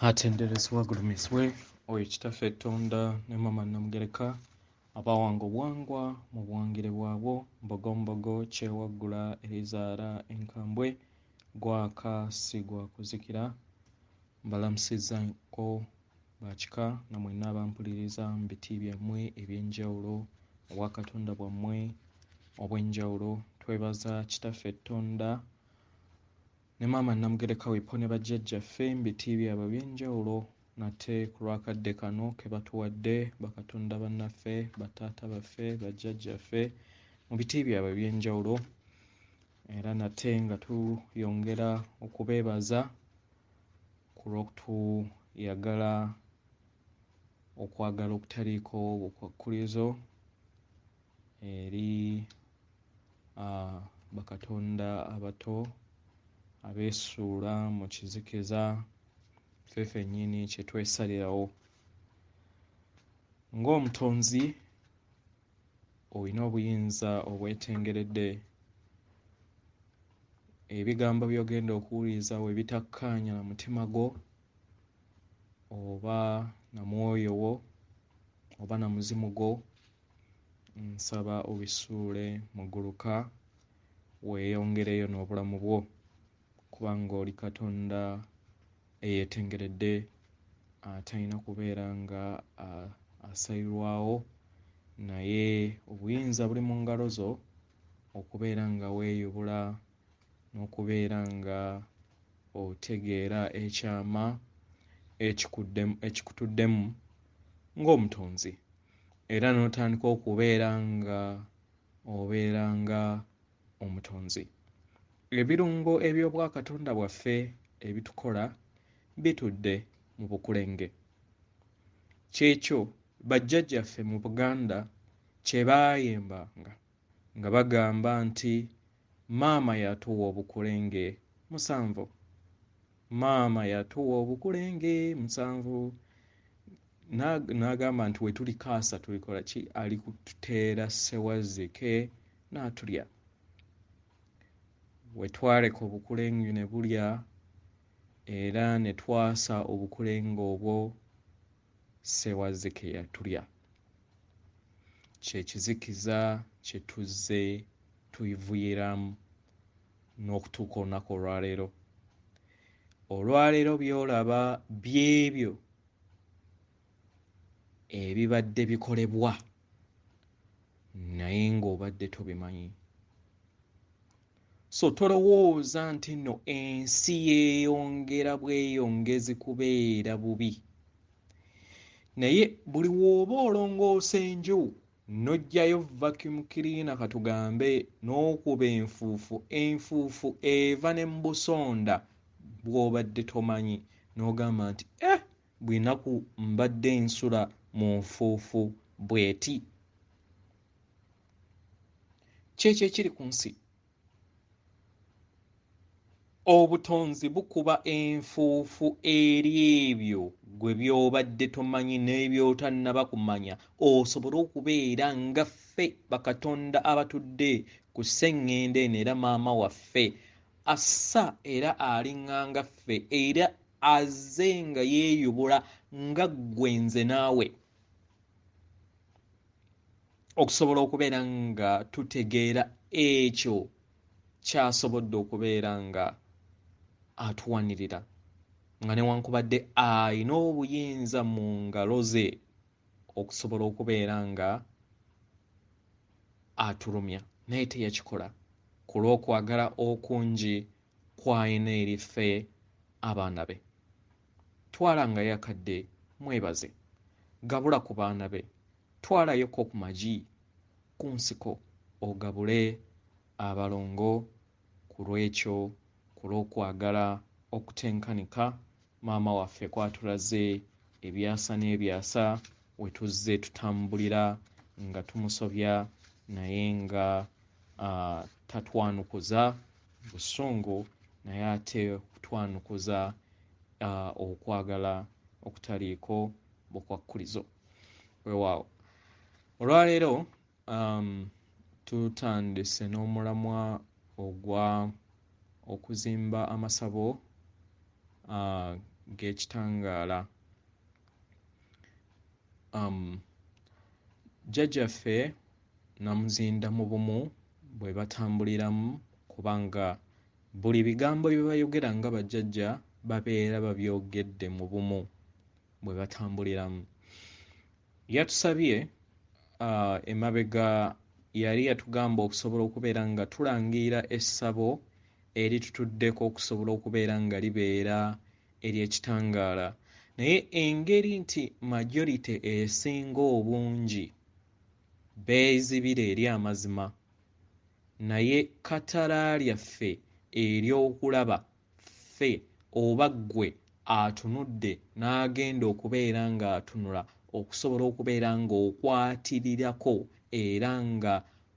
Atenderezebwe agulumizibwe oyo Kitaffe Ttonda ne Maama Nnamugereka abawanga obuwangwa mu buwangire bwabwo, Mbogombogo kyewaggula erizaala enkambwe, gwaka si gwa kuzikira. Mbalamusizzaako bakika na mwenna abampuliriza mu biti byammwe eby'enjawulo, obwakatonda bwammwe obw'enjawulo. Twebaza Kitaffe Ttonda ne Maama Nnamugereka wepo ne bajjajjaffe mu biti byabwe eby'enjawulo nate ku lw'akadde kano ke batuwadde bakatonda bannaffe, bataata baffe, bajjajjaffe mu biti byabwe eby'enjawulo, era nate nga tuyongera okubeebaza ku lw'okutuyagala okwagala okutaliiko bukwakkulizo eri bakatonda abato abeesuula mu kizikiza ffe ffennyini kye twesalirawo. Ng'omutonzi olina obuyinza obwetengeredde, ebigambo by'ogenda okuwuliriza we bitakkaanya na mutima gwo oba na mwoyo wo oba na muzimu gwo, nsaba obisuule muguluka weeyongereyo n'obulamu bwo, kubanga oli Katonda eyeetengeredde atalina kubeera nga asalirwawo, naye obuyinza buli mu ngalo zo okubeera nga weeyubula n'okubeera nga otegeera ekyama ekikutuddemu ng'omutonzi, era n'otandika okubeera nga obeera nga omutonzi. Ebirungo eby'obwakatonda bwaffe ebitukola bitudde mu bukulenge. Kyekyo bajjajjaffe mu Buganda kye baayembanga nga bagamba nti maama yatuwa obukulenge 7, maama yatuwa obukulenge 7. N'agamba nti we tuli kaasa tulikola ki? Ali kututeera ssewazzike n'atulya. We twaleka obukulenge ne bulya, era ne twasa obukulenge obwo ssewazzike yatulya. Kye kizikiza kye tuzze tuyivuyiramu n'okutuuka olunaku olwaleero. Olwaleero by'olaba by'ebyo ebibadde bikolebwa naye ng'obadde tobimanyi. So tolowooza nti nno ensi yeeyongera bweyongezi kubeera bubi, naye buli w'oba olongoosa enju n'oggyayo vacuum cleaner katugambe n'okuba enfuufu, enfuufu eva ne mu busonda bw'obadde tomanyi, n'ogamba nti bwinaku mbadde nsula mu nfuufu bw'eti. Kyekyo ekiri ku nsi. Obutonzi bukuba enfuufu eri ebyo gwe by'obadde tomanyi n'eby'otannaba kumanya, osobole okubeera nga ffe bakatonda abatudde ku sseŋŋendo eno, era maama waffe assa era aliŋŋanga ffe, era azze nga yeeyubula nga ggwe nze naawe, okusobola okubeera nga tutegeera ekyo kyasobodde okubeera nga atuwanirira, nga newankubadde alina obuyinza mu ngalo ze okusobola okubeera nga atulumya, naye teyakikola ku lw'okwagala okungi kw'alina eri ffe abaana be. Twalangayo akadde mwebaze, gabula ku baana be, twalayoko ku magi ku nsiko ogabule abalongo ku lw'ekyo, ku lw'okwagala okutenkanika maama waffe kwatulaze ebyasa n'ebyasa we tuzze tutambulira nga tumusobya, naye nga tatwanukuza busungu, naye ate kutwanukuza okwagala okutaliiko bukwakkulizo. Weewaawo olwaleero tutandise n'omulamwa ogwa okuzimba amasabo g'ekitangaala. Jjajjaffe Namuzinda mu bumu bwe batambuliramu, kubanga buli bigambo bye bayogera nga bajjajja babeera babyogedde mu bumu bwe batambuliramu. Yatusabye emabega yali yatugamba okusobola okubeera nga tulangirira essabo eritutuddeko okusobola okubeera nga libeera ery'ekitangaala, naye engeri nti majority esinga obungi beezibira eri amazima, naye katala lyaffe ery'okulaba ffe oba ggwe atunudde n'agenda okubeera ng'atunula okusobola okubeera ng'okwatirirako era nga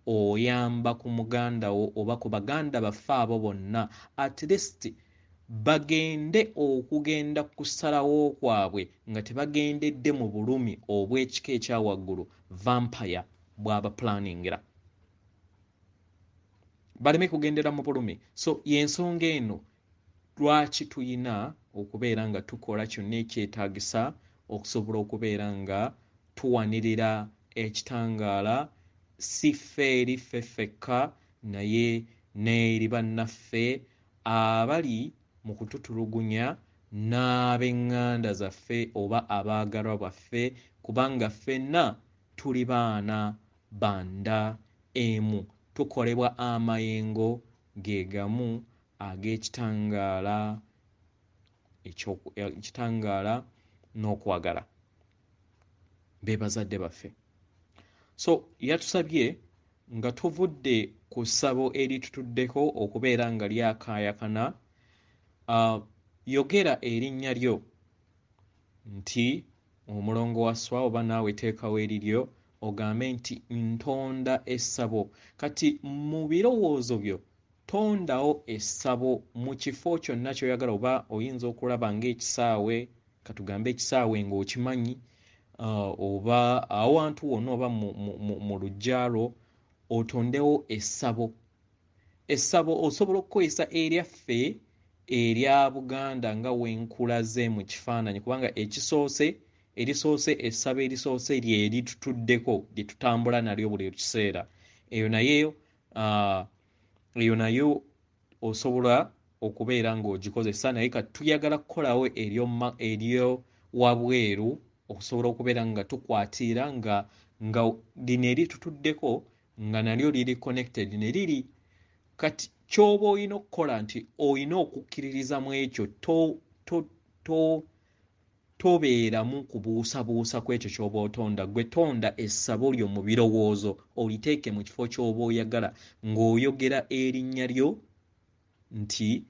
oyamba ku muganda wo oba ku baganda baffe abo bonna, at least bagende okugenda kusalawo kwabwe nga tebagendedde mu bulumi obw'ekika ekya waggulu vampire bw'aba planningira, baleme kugendera mu bulumi. So y'ensonga eno lwaki tuyina okubeera nga tukola kyonna ekyetaagisa okusobola okubeera nga tuwanirira ekitangaala, si ffe eri ffe ffekka naye n'eri bannaffe abali mu kututulugunya n'ab'eŋŋanda zaffe oba abaagalwa baffe, kubanga ffenna tuli baana banda emu, tukolebwa amayengo ge gamu ag'ekitangaala ekitangaala n'okwagala, be bazadde baffe. So yatusabye nga tuvudde ku ssabo eritutuddeko okubeera nga lyakaayakana, yogera erinnya lyo nti omulongo wa Sswa, oba naawe teekawo eriryo ogambe nti ntonda essabo. Kati mu birowoozo byo tondawo essabo mu kifo kyonna ky'oyagala, oba oyinza okulaba ng'ekisaawe, katugambe ekisaawe ng'okimanyi, oba awantu wonna oba mu luggya lwo, otondewo essabo. Essabo osobola okukozesa eryaffe erya Buganda nga wenkulaze mu kifaananyi, kubanga ekisoose erisoose essabo erisoose lye litutuddeko lye tutambula nalyo buli kiseera. Eyo nayo osobola okubeera ng'ogikozesa, naye kati tuyagala kukolawo eryo wabweru okusobola okubeera nga tukwatira nga lino eritutuddeko nga nalyo liri connected ne liri. Kati ky'oba olina okukola nti olina okukkiririza mu ekyo, tobeeramu kubuusabuusa ku ekyo ky'oba otonda. Gwe tonda essabo lyo mu birowoozo, oliteeke mu kifo ky'oba oyagala ng'oyogera erinnya lyo nti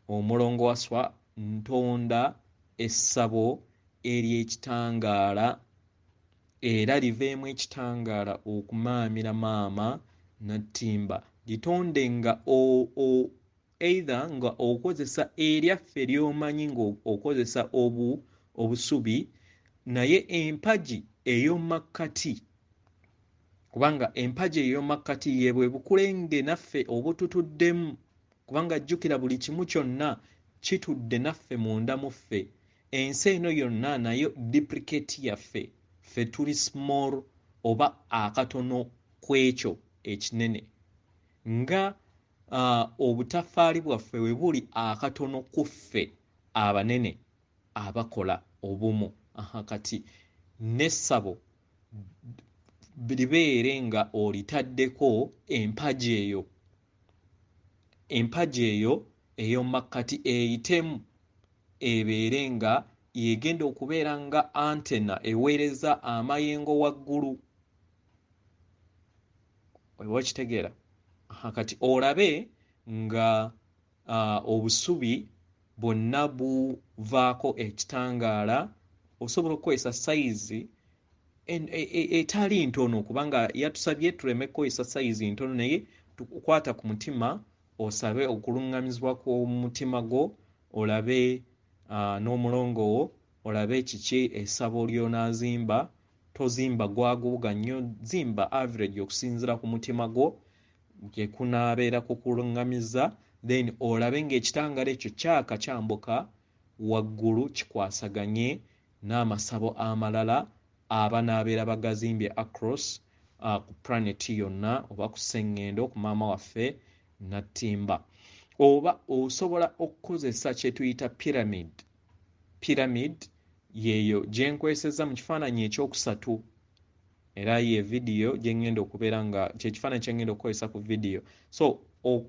omulongo wa Sswa, ntonda essabo ery'ekitangaala era liveemu ekitangaala okumaamira maama Nattimba. Litonde nga either nga okozesa eryaffe ly'omanyi ng'okozesa obusubi, naye empagi ey'omumakkati, kubanga empagi ey'omumakkati ye bwe bukulenge naffe obututuddemu, kubanga jjukira buli kimu kyonna kitudde naffe munda mu ffe. Ensi eno yonna nayo duplicate yaffe, ffe tuli small oba akatono ku ekyo ekinene, nga obutafaali bwaffe bwe buli akatono ku ffe abanene abakola obumu. Kati n'essabo libeere nga olitaddeko empagi eyo, empagi eyo ey'omumakkati eyitemu, ebeere nga yegenda okubeera nga antenna eweereza amayengo waggulu. Oba okitegeera? Kati olabe nga obusubi bwonna buvaako ekitangaala. Osobola okukozesa sayizi etali ntono, kubanga yatusabye tuleme kukozesa sayizi ntono, naye tukwata ku mutima osabe okuluŋŋamizibwa kw'omutima gwo, olabe n'omulongo wo, olabe kiki essabo ly'onaazimba. Tozimba gwaguuga nnyo, zimba average okusinziira ku mutima gwo gye kunaabeera kukuluŋŋamiza, then olabe ng'ekitangaala ekyo kyaka kyambuka waggulu kikwasaganye n'amasabo amalala abanaabeera bagazimbye across ku planet yonna oba ku sseŋŋendo ku maama waffe Nattimba. Oba osobola okukozesa kye tuyita pyramid. Pyramid yeeyo gye nkozesezza mu kifaananyi ekyokusatu, era ye vidiyo gye ŋŋenda okubeera nga kyekifaananyi kye ŋŋenda okukozesa ku vidiyo. So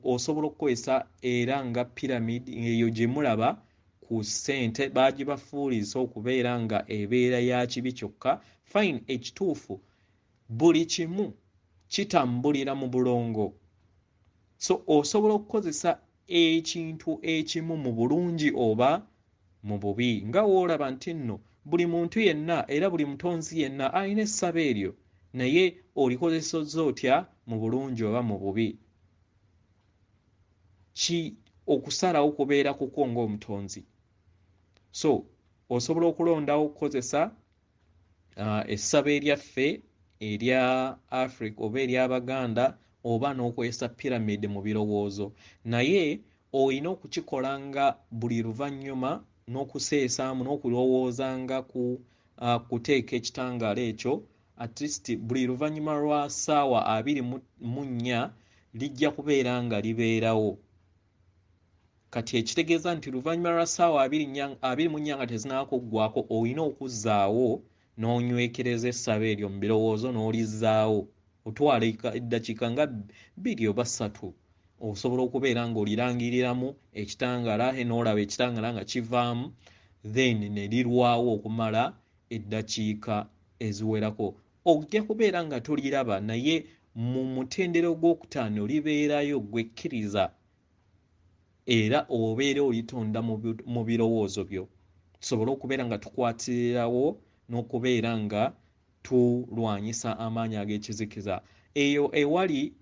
osobola okukozesa era nga pyramid eyo gye mulaba ku ssente baagibafuuliza okubeera nga ebeera ya kibi kyokka. Fine, ekituufu buli kimu kitambulira mu bulongo. So osobola okukozesa ekintu ekimu mu bulungi oba mu bubi, nga woolaba nti nno buli muntu yenna era buli mutonzi yenna alina essabo eryo, naye olikozesezza otya mu bulungi oba mu bubi? Ki okusalawo kubeera kukwo ng'omutonzi. So osobola okulondawo okukozesa essabo eryaffe erya Africa oba ery'Abaganda, oba n'okozesa pyramid mu birowoozo, naye olina okukikola nga buli luvannyuma n'okuseesaamu n'okulowoozanga ku kuteeka ekitangaala ekyo at least buli luvannyuma lwa ssaawa 24 lijja kubeera nga libeerawo. Kati ekitegeeza nti luvannyuma lwa ssaawa 24 nga tezinaakuggwako olina okuzzaawo n'onywekereza essabo eryo mu birowoozo n'olizzaawo. Otwala eddakiika nga 2 oba 3 osobola okubeera ng'olirangiriramu ekitangaala n'olaba ekitangaala nga kivaamu, then ne lirwawo okumala eddakiika eziwerako. Ojja kubeera nga toliraba, naye mu mutendera ogwokutaano libeerayo, gwe kkiriza era obeera olitonda mu birowoozo byo, tusobole okubeera nga tukwatirirawo n'okubeera nga tulwanyisa amaanyi ag'ekizikiza. Eyo ewali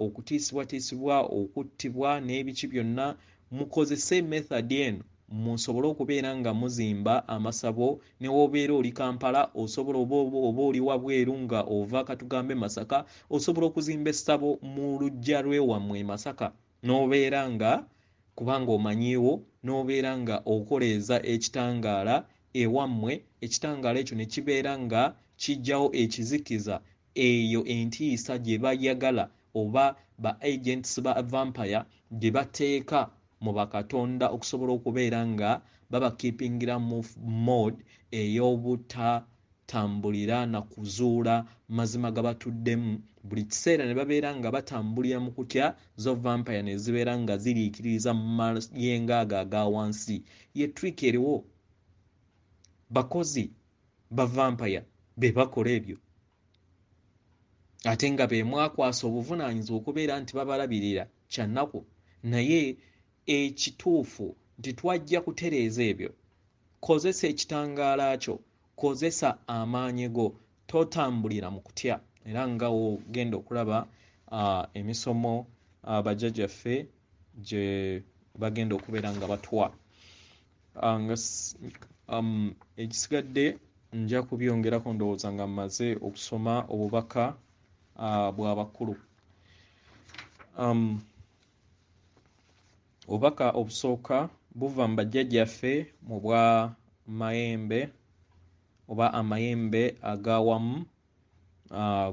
okutiisibwatiisibwa, okuttibwa n'ebiki byonna, mukozese method eno musobole okubeera nga muzimba amasabo. Ne w'obeera oli Kampala, osobola oba oli wabweru nga ova katugambe Masaka, osobola okuzimba essabo mu luggya lw'ewammwe e Masaka n'obeera nga, kubanga omanyiiwo, n'obeera nga okoleeza ekitangaala ewammwe, ekitangaala ekyo ne kibeera nga kijjawo ekizikiza, eyo entiisa gye bayagala oba ba agents ba vampire gye bateeka mu bakatonda okusobola okubeera nga babakeepingira mu mode ey'obutatambulira na kuzuula mazima gabatuddemu buli kiseera, ne babeera nga batambulira mu kutya. Zo vampire ne zibeera nga ziriikiririza mu mayengo ago aga wansi. Ye trick eriwo, bakozi ba vampire be bakola ebyo, ate nga be mwakwasa obuvunaanyizibwa okubeera nti babalabirira. Kyannaku, naye ekituufu nti twajja kutereeza ebyo. Kozesa ekitangaala kyo, kozesa amaanyi go, totambulira mu kutya. Era nga w'ogenda okulaba emisomo bajjajjaffe gye bagenda okubeera nga batuwa. Ekisigadde nja kubyongerako ndowooza nga mmaze okusoma obubaka bw'abakulu. Obubaka obusooka buva mu bajjajjaffe mu bwa mayembe oba amayembe agawamu,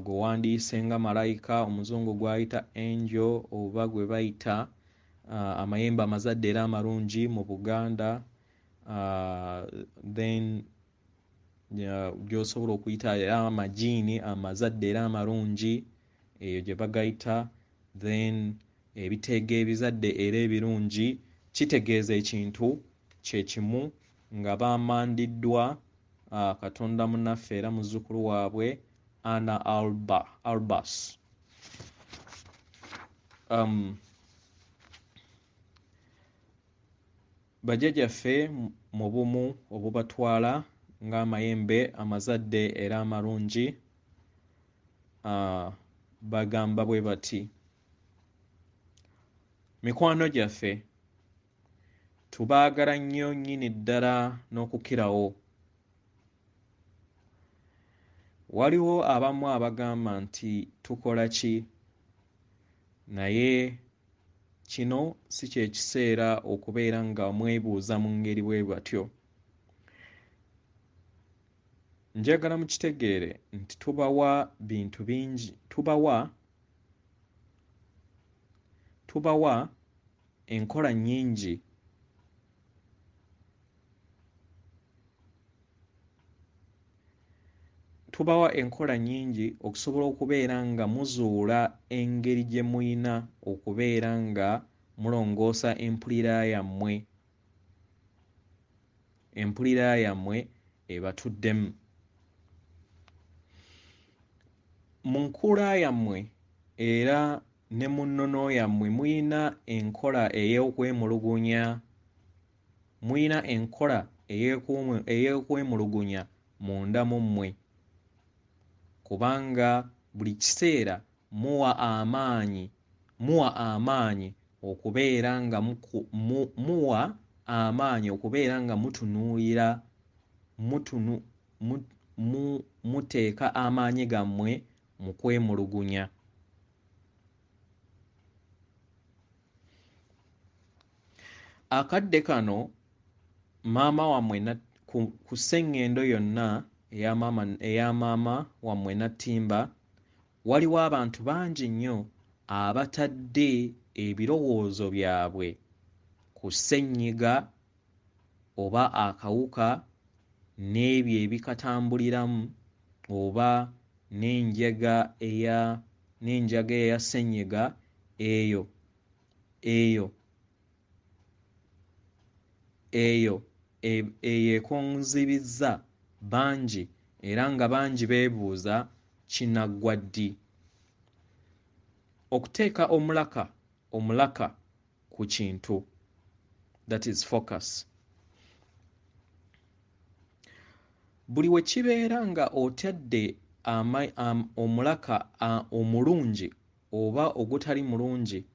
gwe wandiise nga malayika, omuzungu gw'ayita angel oba gwe bayita amayembe amazadde era amalungi mu Buganda, then gy'osobola okuyita era amajiini amazadde era amalungi, eyo gye bagayita. Then ebiteega ebizadde era ebirungi, kitegeeza ekintu kye kimu nga bamandiddwa Katonda munnaffe era muzzukulu waabwe Anna Albas. Bajjajjaffe mu bumu obubatwala ng'amayembe amazadde era amalungi, bagamba bwe bati: mikwano gyaffe tubaagala nnyo nnyini ddala n'okukirawo. Waliwo abamu abagamba nti tukola ki, naye Kino si kye kiseera okubeera nga mwebuuza mu ngeri bwe batyo. Njagala mukitegeere nti tubawa bintu bingi, tubawa enkola nnyingi okusobola okubeera nga muzuula engeri gye muyina okubeera nga mulongoosa empulira yammwe ebatuddemu. Mu nkula yammwe era ne mu nnono yammwe muyina enkola ey'okwemulugunya, munda mu mmwe, kubanga buli kiseera muwa amaanyi okubeera nga mutunuulira muteeka amaanyi gammwe mu kwemulugunya. Akadde kano maama wammwe ku sseŋŋendo yonna eya maama wammwe Nattimba, waliwo abantu bangi nnyo abatadde ebirowoozo byabwe ku ssennyiga oba akawuka n'ebyo ebikatambuliramu oba n'enjaga eya ssennyiga eyo ekonzibizza bangi, era nga bangi beebuuza kinaggwa ddi. Okuteeka omulaka ku kintu, that is focus. Buli we kibeera nga otadde omulaka omulungi oba ogutali mulungi,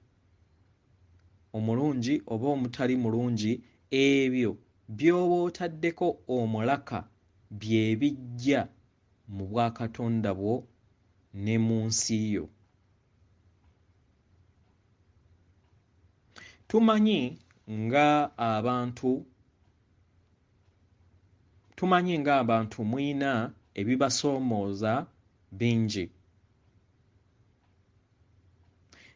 omulungi oba omutali mulungi, ebyo by'oba otaddeko omulaka bye bijja mu bwakatonda bwo ne mu nsi yo. Tumanyi ng'abantu muyina ebibasoomooza bingi,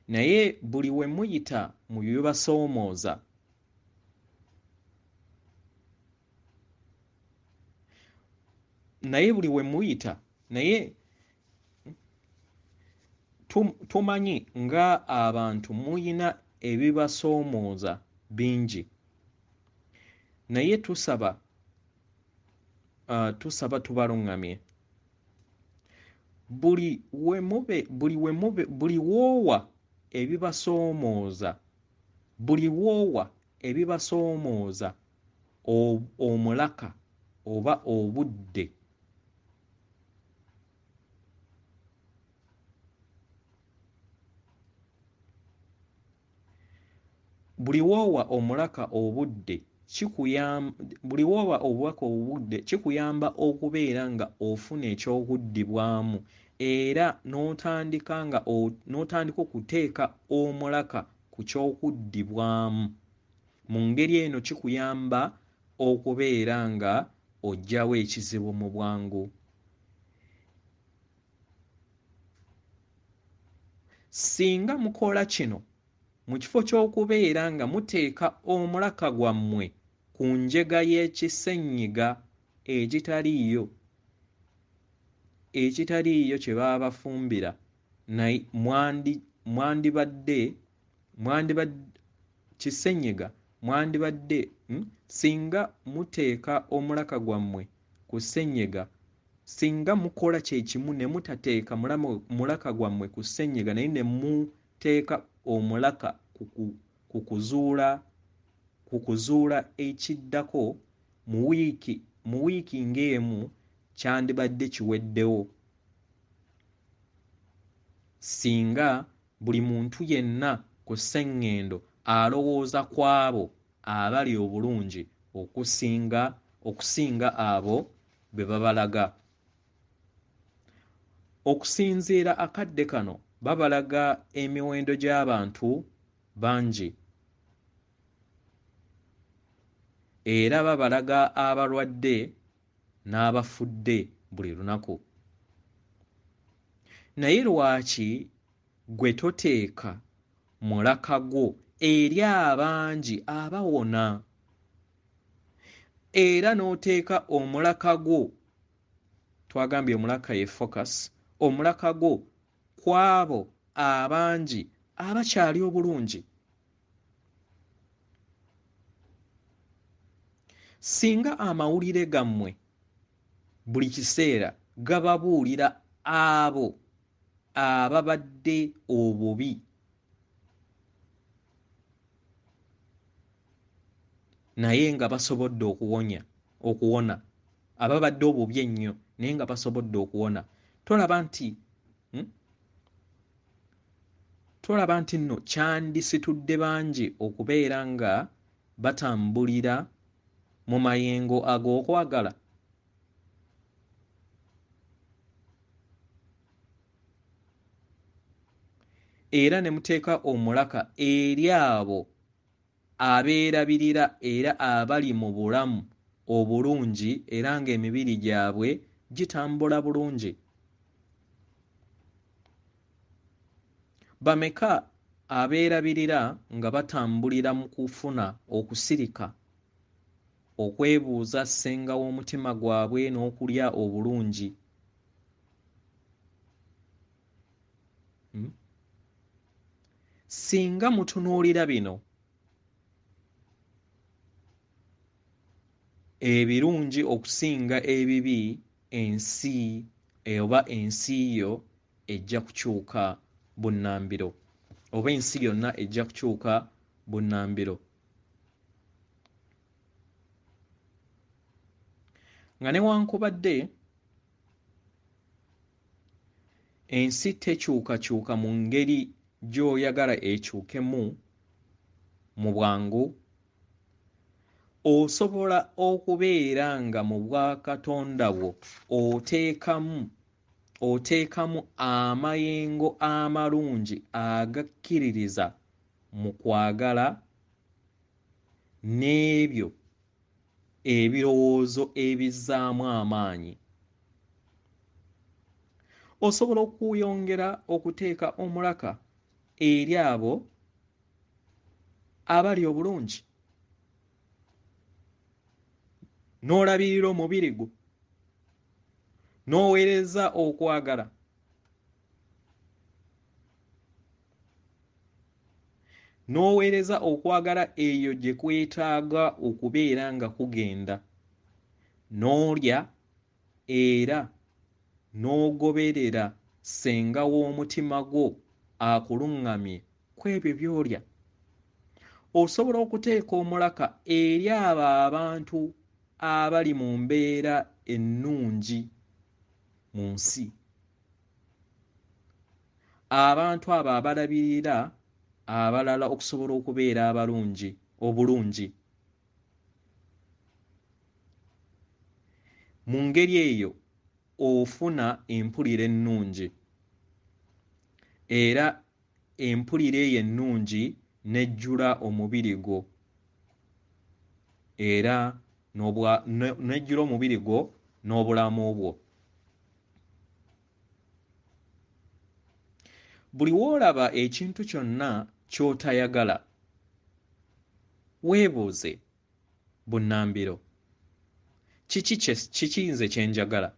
naye buli we muyita mu bibasoomooza tumanyi ng'abantu muyina ebibasoomooza bingi, naye tusaba tubaluŋŋamye. Buli woowa ebibasoomooza omulaka oba obudde, buli woowa omulaka obudde kikuyamba okubeera nga ofuna ekyokuddibwamu, era n'otandika okuteeka omulaka ku kyokuddibwamu. Mu ngeri eno kikuyamba okubeera nga oggyawo ekizibu mu bwangu. Singa mukola kino mu kifo ky'okubeera nga muteeka omulaka gwammwe ku njega y'ekisenyiga ekitaliiyo kye baabafumbira, singa muteeka omulaka gwammwe ku ssenyiga, singa mukola kye kimu ne mutateeka mulaka gwammwe ku ssenyiga naye ne muteeka omulaka ku kuzuula ekiddako mu wiiki ng'emu kyandibadde kiweddewo. Singa buli muntu yenna ku sseŋŋendo alowooza ku abo abali obulungi okusinga abo be babalaga. Okusinziira akadde kano babalaga emiwendo gy'abantu bangi era babalaga abalwadde n'abafudde buli lunaku. Naye lwaki ggwe toteeka mulaka gwo eri abangi abawona, era n'oteeka omulaka gwo, twagambye omulaka ye focus, omulaka gwo ku abo abangi abakyali obulungi? Singa amawulire gammwe buli kiseera gababuulira abo ababadde obubi naye nga basobodde okuwona, ababadde obubi ennyo naye nga basobodde okuwona, tolaba nti nno kyandisitudde bangi okubeera nga batambulira mu mayengo ag'okwagala? Era ne muteeka omulaka eri abo abeerabirira era abali mu bulamu obulungi era ng'emibiri gyabwe gitambula bulungi. Bameka abeerabirira nga batambulira mu kufuna okusirika, okwebuuza ssenga w'omutima gwabwe n'okulya obulungi? Singa mutunuulira bino ebirungi okusinga ebibi, ensi oba ensi yo ejja kukyuka bunnambiro, oba ensi yonna ejja kukyuka bunnambiro. Nga newankubadde ensi tekyukakyuka mu ngeri gy'oyagala ekyukemu mu bwangu, osobola okubeera nga mu bwakatonda bwo oteekamu amayengo amalungi agakkiririza mu kwagala n'ebyo ebirowoozo ebizzaamu amaanyi. Osobola okuyongera okuteeka omulaka eri abo abali obulungi, n'olabirira omubiri gwo, n'oweereza okwagala, n'oweereza okwagala eyo gye kwetaaga okubeera nga kugenda, n'olya era n'ogoberera ssenga w'omutima gwo akuluŋŋamye ku ebyo by'olya. Osobola okuteeka omulaka eri abo abantu abali mu mbeera ennungi mu nsi, abantu abo abalabirira abalala okusobola okubeera abalungi obulungi. Mu ngeri eyo ofuna empulira ennungi, era empulira eyo ennungi n'ejjula omubiri gwo, era n'ejjula omubiri gwo n'obulamu bwo. Buli w'olaba ekintu kyonna ky'otayagala, weebuuze bunnambiro, kiki nze kye njagala?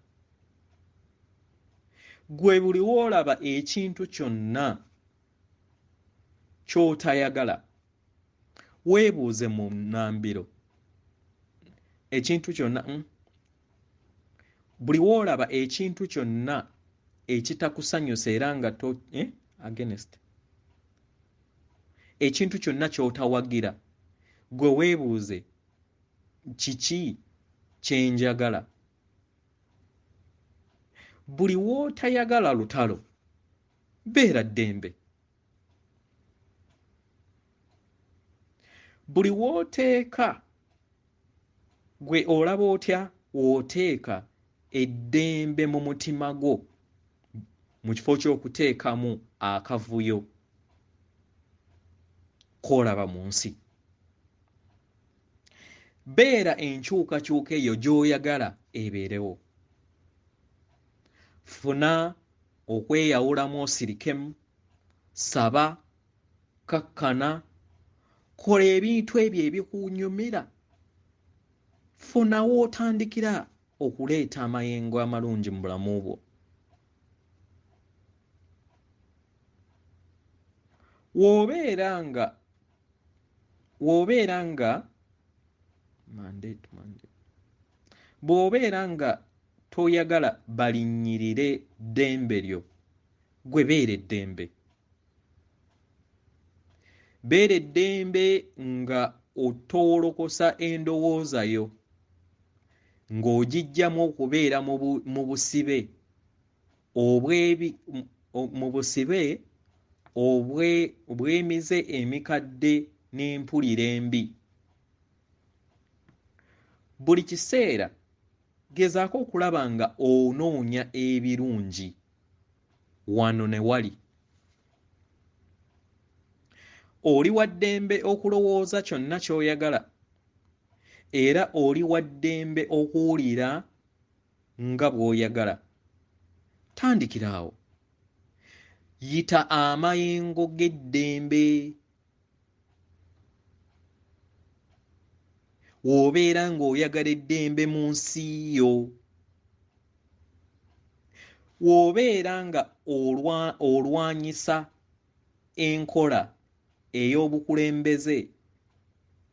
Ggwe buli w'olaba ekintu kyonna ky'otayagala, weebuuze mu nnambiro ekintu kyonna. Buli w'olaba ekintu kyonna ekitakusanyusa era nga against ekintu kyonna ky'otawagira, ggwe weebuuze kiki kye njagala? Buli w'otayagala lutalo, beera ddembe. Buli w'oteeka, gwe olaba otya w'oteeka eddembe mu mutima gwo mu kifo ky'okuteekamu akavuyo. k'olaba mu nsi. Beera enkyukakyuka eyo gy'oyagala ebeerewo. Funa okweyawulamu osirikemu, saba, kakkana, kola ebintu ebyo ebikunyumira. Funa w'otandikira okuleeta amayengo amalungi mu bulamu bwo. W'obeera nga bw'obeera nga toyagala balinnyirire ddembe lyo, gwe beera eddembe. Beera eddembe nga otoolokosa endowooza yo, ng'ogiggyamu okubeera mu busibe obw'emize emikadde n'empulira embi. Buli kiseera gezaako okulaba nga onoonya ebirungi wano ne wali. Oli wa ddembe okulowooza kyonna ky'oyagala, era oli wa ddembe okuwulira nga bw'oyagala. Tandikira awo. Yita amayengo g'eddembe. W'obeera ng'oyagala eddembe mu nsi yo, w'obeera nga olwanyisa enkola ey'obukulembeze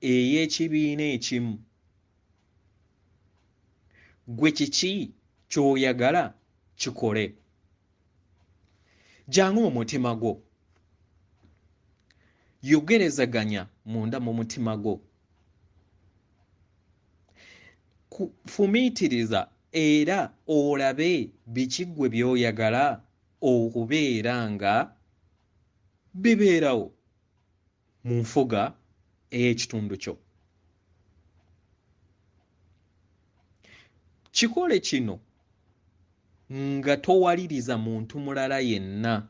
ey'ekibiina ekimu, ggwe kiki ky'oyagala kikole. Jangu mu mutima gwo, yogerezaganya munda mu mutima gwo, fumiitiriza era olabe biki ggwe by'oyagala okubeera nga bibeerawo mu nfuga ey'ekitundu kyo. Kikole kino nga towaliriza muntu mulala yenna,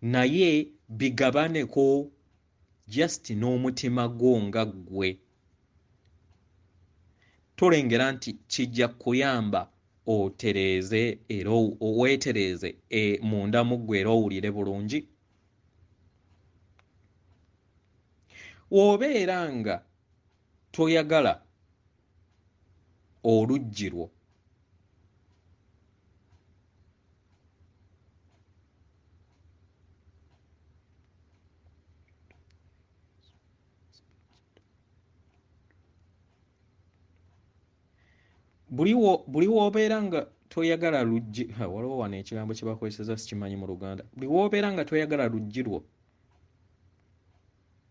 naye bigabaneko just n'omutima gwo nga ggwe. Tolengera nti kijja kukuyamba otereeze era weetereeze munda mu ggwe era owulire bulungi. W'obeera nga toyagala oluggi lwo, buli w'obeera nga toyagala luggi, waliwo wano ekigambo kye bakozesa sikimanyi mu Luganda. Buli w'obeera nga toyagala luggi lwo,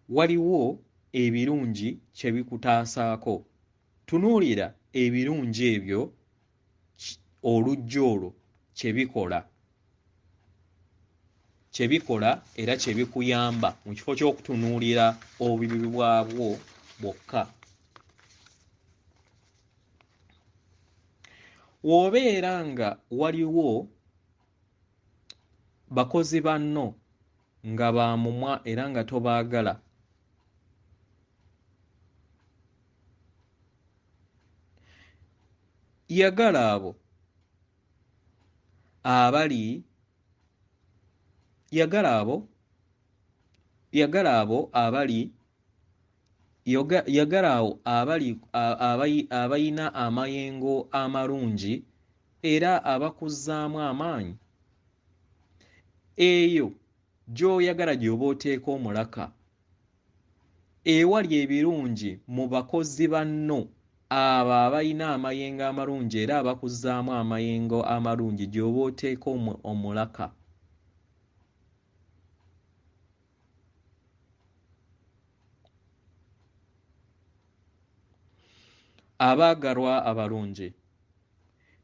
waliwo ebirungi kye bikutaasaako. Tunuulira ebirungi ebyo oluggi olwo kye bikola era kye bikuyamba mu kifo ky'okutunuulira obubi bwabwo bwokka. W'obeera nga waliwo bakozi banno nga baamumwa era nga tobaagala, yagala abo abalina amayengo amalungi era abakuzzaamu amaanyi. Eyo gy'oyagala gy'oba oteeka omulaka, ewali ebirungi mu bakozi banno abo abalina amayengo amalungi era abakuzzaamu amayengo amalungi gy'oba oteeka omulaka. Abaagalwa abalungi,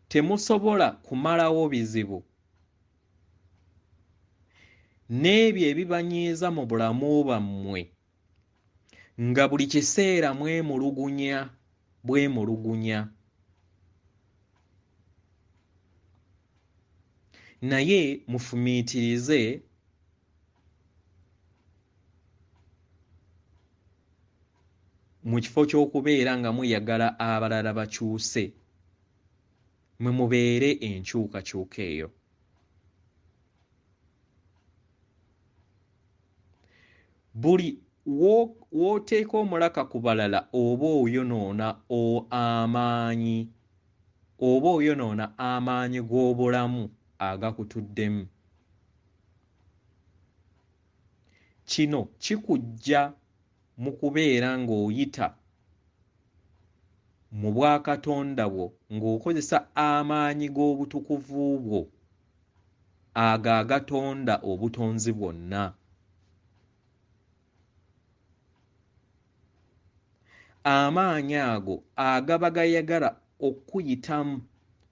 temusobola kumalawo bizibu n'ebyo ebibanyiiza mu bulamu bwammwe nga buli kiseera mwemulugunya bwemulugunya. Naye mufumiitirize Mu kifo ky'okubeera nga muyagala abalala bakyuse, mwe mubeere enkyukakyuka eyo. Buli w'oteeka omulaka ku balala oba oyonoona amaanyi, oba oyonoona amaanyi g'obulamu agakutuddemu. Kino kikujja mu kubeera ng'oyita mu bwakatonda bwo ng'okozesa amaanyi g'obutukuvu bwo ago agatonda obutonzi bwonna. Amaanyi ago agaba gayagala okuyitamu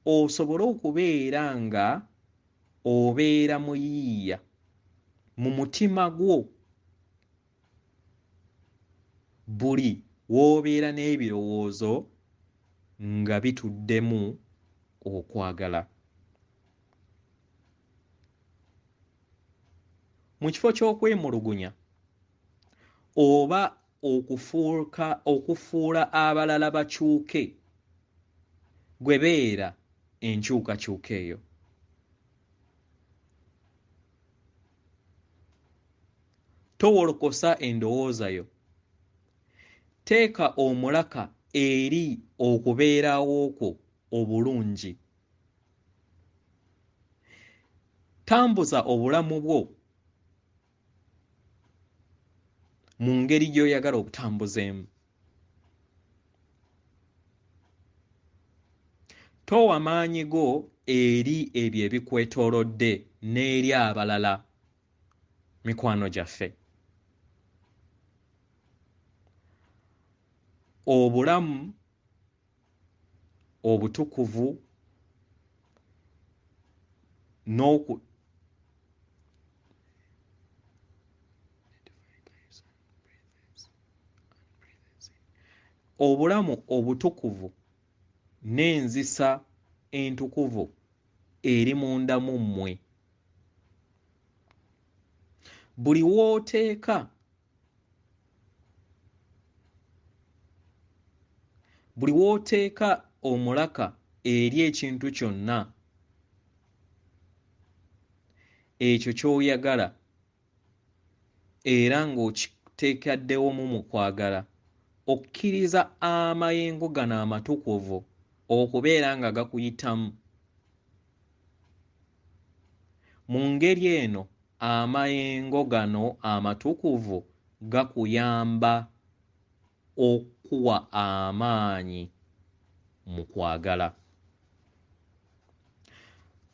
osobole okubeera nga obeera muyiiya mu mutima gwo. Buli w'obeera n'ebirowoozo nga bituddemu okwagala. Mu kifo ky'okwemulugunya oba okufuula abalala bakyuke, gwe beera enkyukakyuka eyo. Towolokosa endowooza yo. Teeka omulaka eri okubeerawo kwo obulungi. Tambuza obulamu bwo mu ngeri gy'oyagala obutambuzeemu. Towa maanyi go eri ebyo ebikwetoolodde n'eri abalala, mikwano gyaffe. Obulamu obutukuvu obulamu obutukuvu n'enzisa entukuvu eri munda mu mmwe. Buli w'oteeka omulaka eri ekintu kyonna ekyo ky'oyagala era ng'okiteekaddewo mu kwagala, okkiriza amayengo gano amatukuvu okubeera nga gakuyitamu. Mu ngeri eno amayengo gano amatukuvu gakuyamba okuwa amaanyi mu kwagala.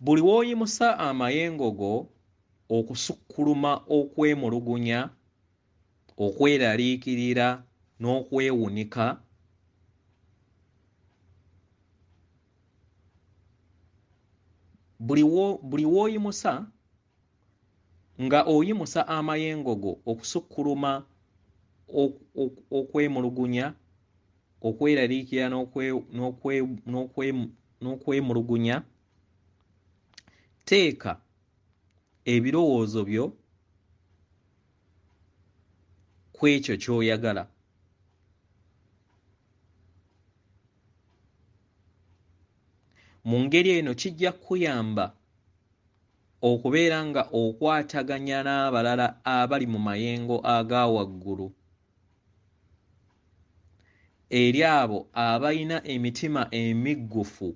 Buli w'oyimusa amayengo go okusukkuluma okwemulugunya, okweraliikirira n'okwewunika, buli w'oyimusa nga oyimusa amayengo go okusukkuluma okwemulugunya, okweraliikirira n'okwemulugunya, teeka ebirowoozo byo ku ekyo ky'oyagala. Mu ngeri eno kijja kukuyamba okubeera nga okwataganya n'abalala abali mu mayengo aga waggulu, eri abo abalina emitima emiggufu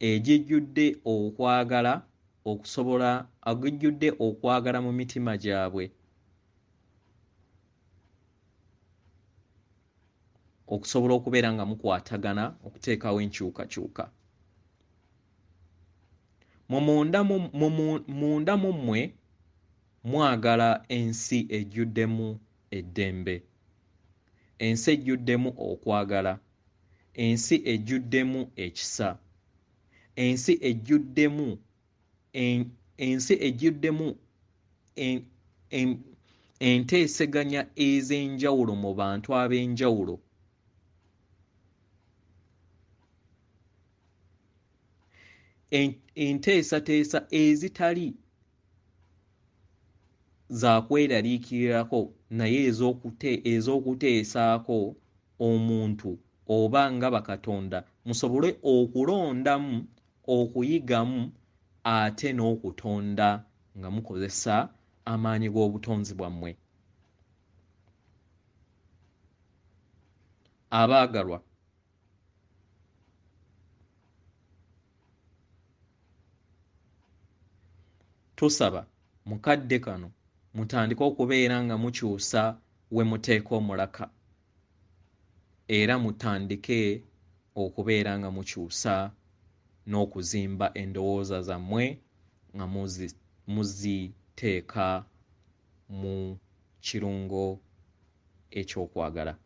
egijjudde okwagala okusobola agijjudde okwagala mu mitima gyabwe, okusobola okubeera nga mukwatagana okuteekawo enkyukakyuka. Munda mu mmwe mwagala ensi ejjuddemu eddembe, ensi ejjuddemu okwagala, ensi ejjuddemu ekisa, ensi ejjuddemu enteeseganya ez'enjawulo mu bantu ab'enjawulo. Enteesateesa ezitali za kweraliikirirako naye ez'okuteesaako omuntu oba nga bakatonda musobole okulondamu, okuyigamu ate n'okutonda nga mukozesa amaanyi g'obutonzi bwammwe. Abaagalwa, tusaba mukadde kano mutandike okubeera nga mukyusa we muteeka omulaka, era mutandike okubeera nga mukyusa n'okuzimba endowooza zammwe nga muziteeka mu kirungo eky'okwagala.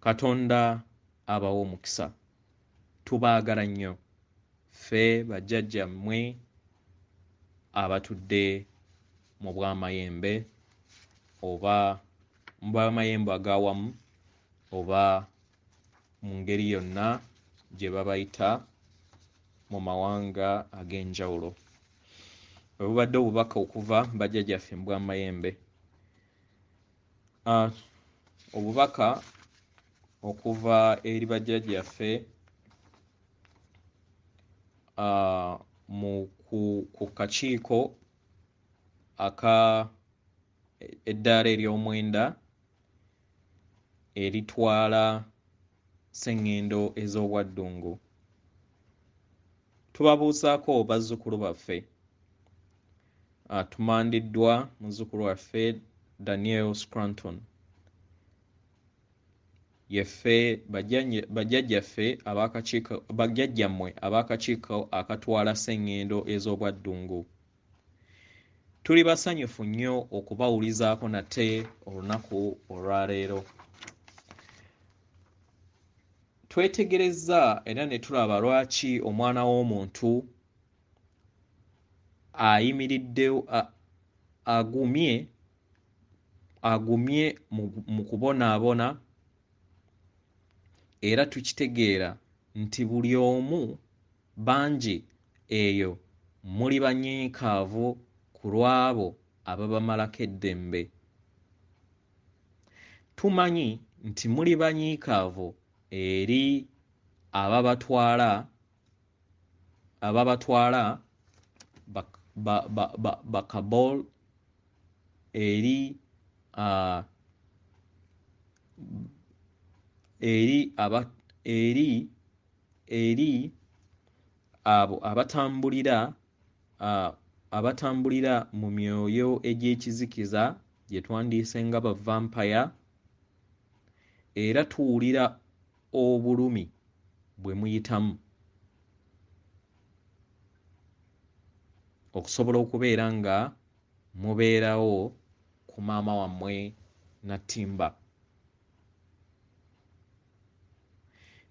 Katonda abawe omukisa. Tubaagala nnyo ffe bajjajjammwe abatudde mu bwamayembe oba mu bwamayembe ag'awamu oba mu ngeri yonna gye babayita mu mawanga ag'enjawulo. Bwe bubadde obubaka okuva bajjajjaffe mu bwamayembe. Obubaka okuva eri bajjajjaffe ku kakiiko aka eddaala ery'omwenda eritwala sseŋŋendo ez'obwaddungu. Tubabuuzaako bazzukulu baffe. Tumandiddwa muzzukulu waffe Daniel Scranton. Yeffe bajjajjaffe ab'akakiiko, bajjajjammwe ab'akakiiko akatwala sseŋŋendo ez'obwaddungu. Tuli basanyufu nnyo okubawulizaako nate olunaku olwaleero. Twetegerezza era ne tulaba lwaki omwana w'omuntu ayimiridde agumye mu kubonaabona, era tukitegeera nti buli omu bangi eyo muli banyiikaavu ku lw'abo ababamalako eddembe. Tumanyi nti muli banyiikaavu eri ababatwala bakabol, eri abo abatambulira mu myoyo egy'ekizikiza gye twandiise nga ba vampire, era tuwulira obulumi bwe muyitamu okusobola okubeera nga mubeerawo ku maama wammwe Nattimba.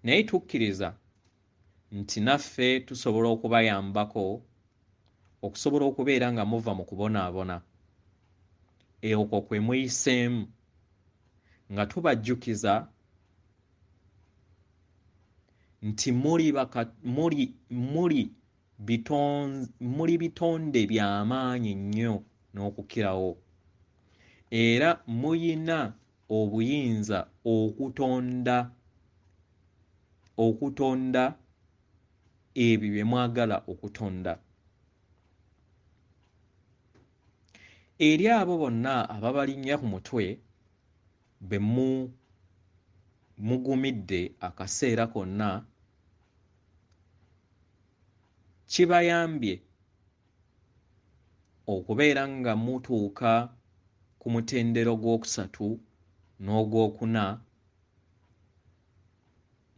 Naye tukkiriza nti naffe tusobola okubayambako okusobola okubeera nga muva mu kubonaabona okwo kwe muyiseemu, nga tubajjukiza nti muli bitonde by'amaanyi nnyo n'okukirawo, era muyina obuyinza okutonda ebyo bye mwagala okutonda. Eri abo bonna ababalinnya ku mutwe be mugumidde akaseera konna, kibayambye okubeera nga mutuuka ku mutendera ogwokusatu n'ogwokuna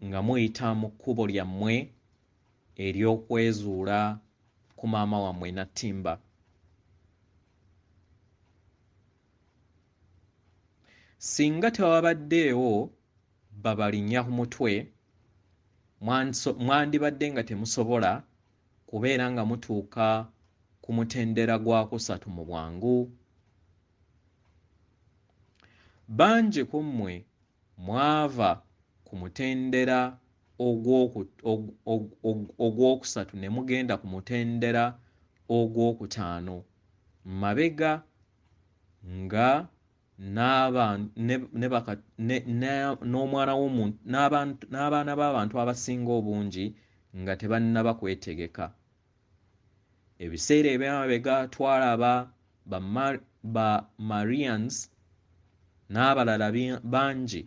nga muyita mu kkubo lyammwe ery'okwezuula ku maama wammwe Nattimba. Singa tewabaddeewo babalinnya ku mutwe, mwandibadde nga temusobola kubeera nga mutuuka ku mutendera gwakusatu mu bwangu. Bangi ku mmwe mwava ku mutendera ogwokusatu ne mugenda ku mutendera ogwokutaano mabega nga n'omwana w'omuntu n'abaana b'abantu abasinga obungi nga tebannaba kwetegeka. Ebiseera eby'emabega twalaba ba Marians n'abalala bangi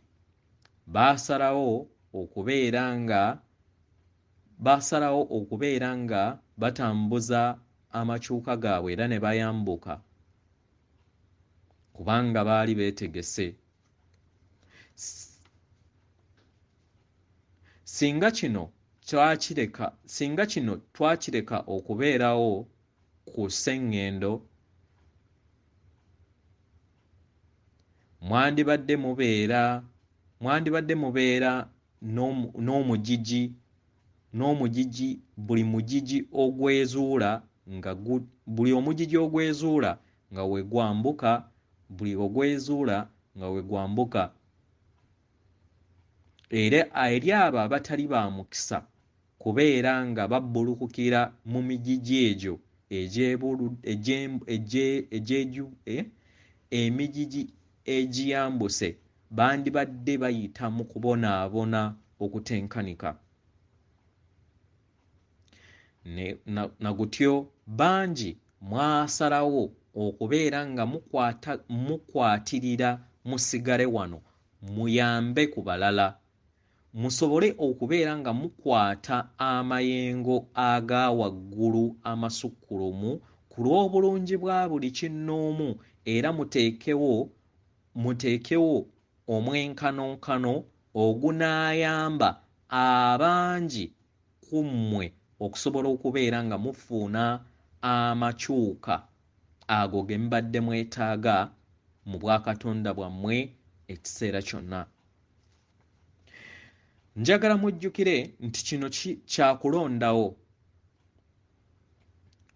baasalawo okubeera nga batambuza amakyuka gaabwe era ne bayambuka kubanga baali beetegese. Singa kino twakireka okubeerawo ku sseŋŋendo, mwandibadde mubeera n'omugigi buli mugigi ogwezuula nga we gwambuka, buli ogwezuula nga we gwambuka. Era eri abo abatali ba mukisa kubeera nga babbulukukira mu migigi egyo emigigi egiyambuse, bandibadde bayita mu kubonaabona okutenkanika. Na gutyo bangi mwasalawo okubeera nga mukwatirira musigale wano muyambe ku balala, musobole okubeera nga mukwata amayengo aga waggulu amasukkulumu ku lw'obulungi bwa buli kinnoomu, era muteekewo omwenkanonkano ogunaayamba abangi ku mmwe okusobola okubeera nga mufuuna amakyuka ago ge mubadde mwetaaga mu bwakatonda bwammwe ekiseera kyonna. Njagala mujjukire nti kino kyakulondawo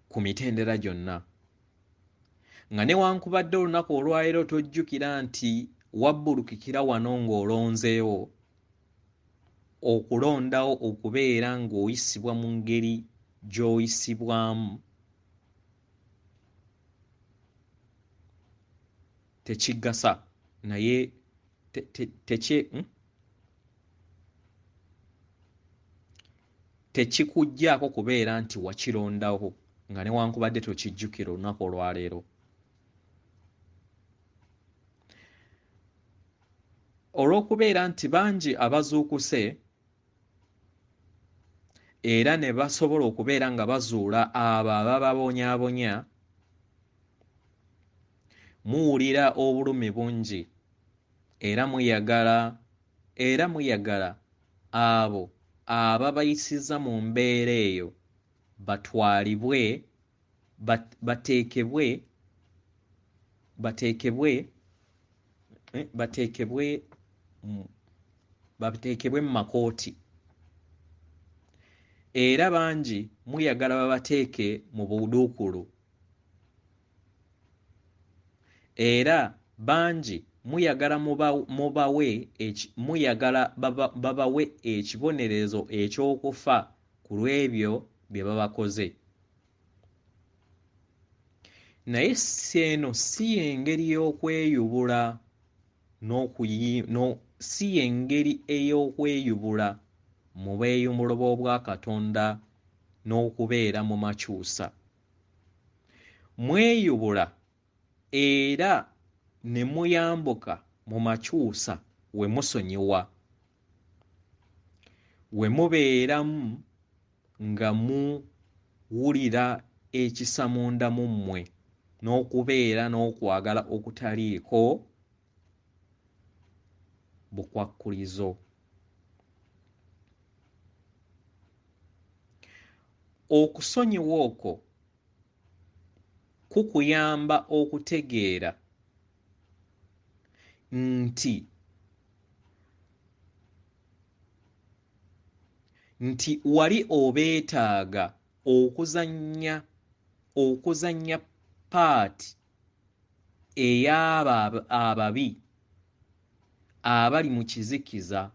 ku mitendera gyonna, nga newankubadde olunaku olwaleero tojjukira nti wabbulukikira wano ng'olonzeewo okulondawo okubeera ng'oyisibwa mu ngeri gy'oyisibwamu, tekigasa, naye tekikuggyaako kubeera nti wakirondawo nga newankubadde tokijjukira olunaku olwaleero. Olw'okubeera nti bangi abazuukuse era ne basobola okubeera nga bazuula abo abababonyaabonya, muwulira obulumi bungi era muyagala abo ababayisiza mu mbeera eyo batwalibwe bateekebwe mu makooti, era bangi muyagala babateeke mu buduukulu, era bangi muyagala babawe ekibonerezo eky'okufa ku lw'ebyo bye babakoze. Naye eno si y'engeri y'okweyubula si y'engeri ey'okweyubula mu bweyumbulo bw'obwakatonda n'okubeera mu makyusa. Mweyubula era ne muyambuka mu makyusa we musonyiwa, we mubeeramu nga muwulira ekisa munda mu mmwe n'okubeera n'okwagala okutaliiko bukwakkulizo. Okusonyiwa okwo kukuyamba okutegeera nti wali obeetaaga okuzannya paati ey'abo ababi abali mu kizikiza,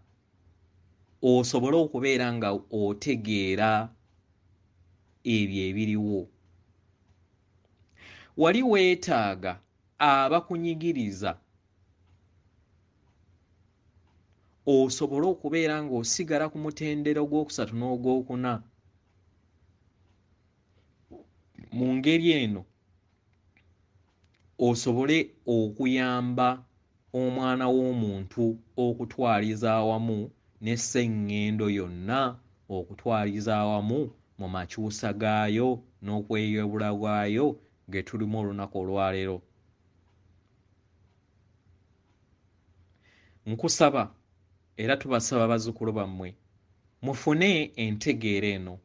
osobole okubeera nga otegeera ebyo ebiriwo. Wali weetaaga abakunyigiriza Osobole okubeera ng'osigala ku mutendera ogwokusatu n'ogwokuna. Mu ngeri eno osobole okuyamba omwana w'omuntu okutwaliza awamu ne sseŋŋendo yonna okutwaliza awamu mu makyusa gaayo n'okweyubula gwayo ge tulimu olunaku olwaleero. Nkusaba era tubasaba bazzukulu bammwe mufune entegeera eno.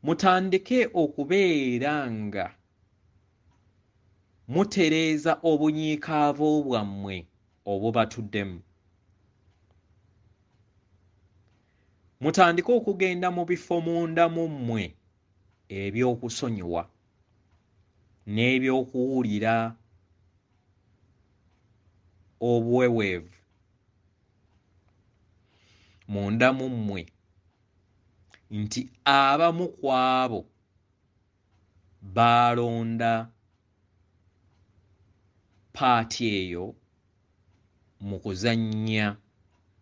Mutandike okubeera nga mutereeza obunyiikaavu bwammwe obubatuddemu. Mutandike okugenda mu bifo munda mu mmwe eby'okusonyiwa n'ebyokuwulira obuweweevu munda mu mmwe nti abamu ku abo baalonda paati eyo mu kuzannya